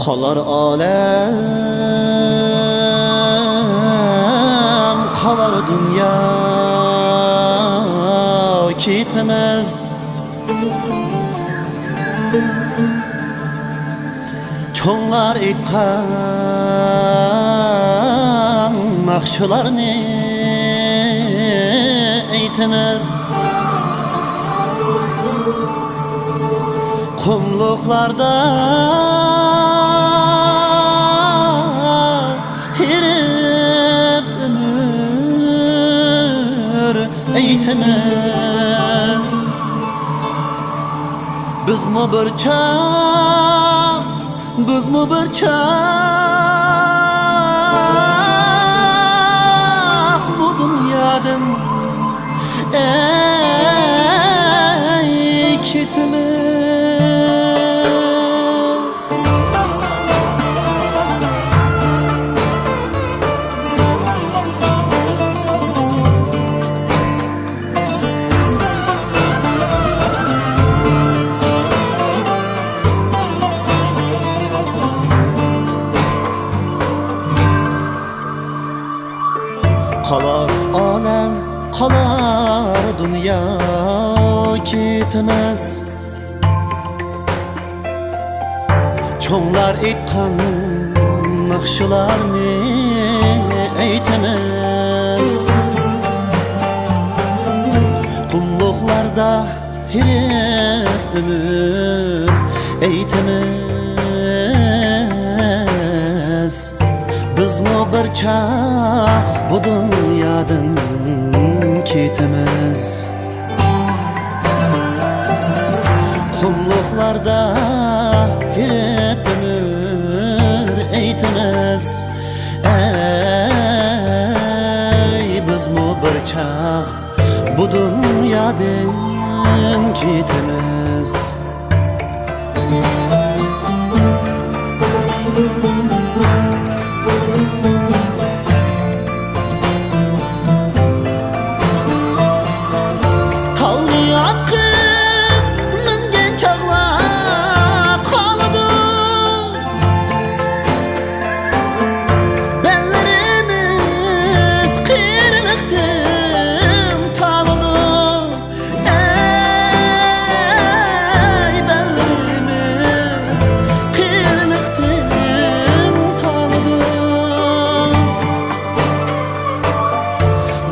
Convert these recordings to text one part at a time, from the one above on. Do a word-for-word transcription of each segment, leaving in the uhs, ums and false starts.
قالار ئالەم، قالار دۇنيا كېتىمىز. چوڭلار ئېيتقان ناخشىلارنى ئېيتىمىز. قۇملۇقلاردا ھېرىپ ئۆمۈر ئېيتىمىز. بىزمۇ بىر چاغ، بىزمۇ بىر چاغ بۇ دۇنيادىن ئەي كېتىمىز. قالار ئالەم، قالار دۇنيا كېتىمىز. چوڭلار ئېيتقان ناخشىلارنى ئېيتىمىز. قۇملۇقلاردا ھېرىپ ئۆمۈر ئېيتىمىز. بىزمۇ بىر چاغ بۇ دۇنيادىن كېتىمىز. قۇملۇقلاردا ھېرىپ ئۆمۈر ئېيتىمىز. ئەي، بىزمۇ بىر چاغ بۇ دۇنيادىن كېتىمىز. تالنى ئاتقا مىنگەن چاغلار قالىدۇ. بەللىرىمىز قېرىلىقتىن تالىدۇ. ئەي، بەللىرىمىز قېرىلىقتىن تالىدۇ.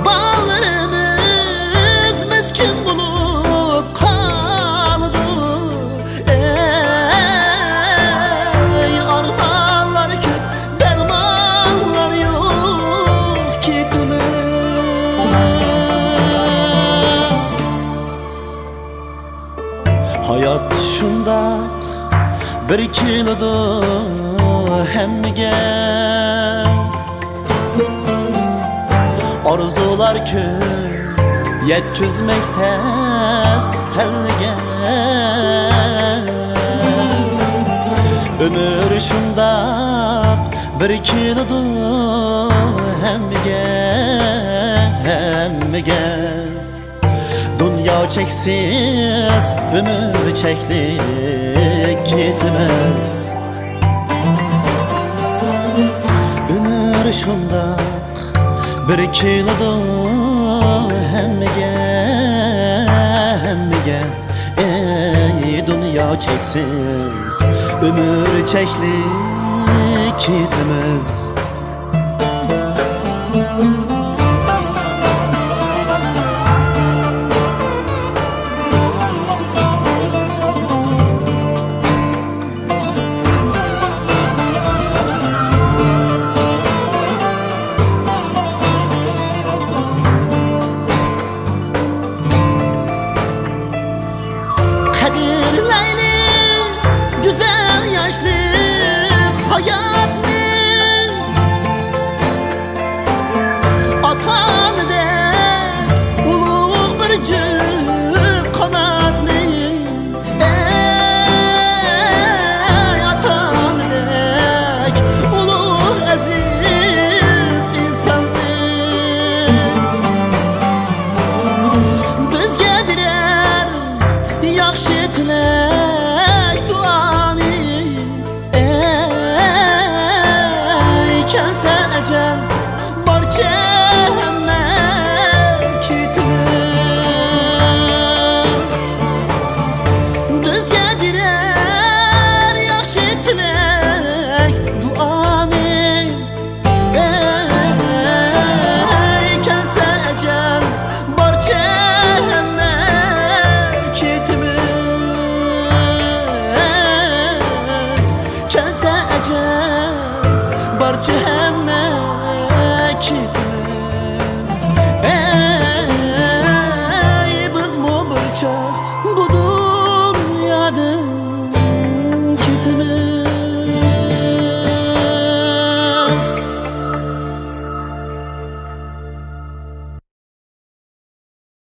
بالىلىرىمىز مىسكىن بولۇپ قالىدۇ. ئەي، ئارمانلار كۆپ، دەرمانلار يوق، كېتىمىز. ھايات شۇنداق بىر كېلىدۇ ھەممىگە. ئارزۇلار كۆپ، يەتكۈزمەك تەس پەللىگە. ئۆمۈر شۇنداق بىر كېلىدۇ ھەممىگە، ھەممىگە. دۇنيا چەكسىز، ئۆمۈر چەكلىك، كېتىمىز. ئۆمۈر شۇنداق بىر كېلىدۇ ھەممىگە، ھەممىگە. ئەي، دۇنيا چەكسىز، ئۆمۈر چەكلىك، كېتىمىز. قەدىرلەيلى گۈزەل ياشلىق ھاياتنى. ئاتا-ئانىدەك ئۇلۇغ بىر جۈپ قاناتنى. ئەي، ئاتا-ئانىدەك ئۇلۇغ ئەزىز ئىنساننى. بىزگە بېرەر ياخشى تىلەك.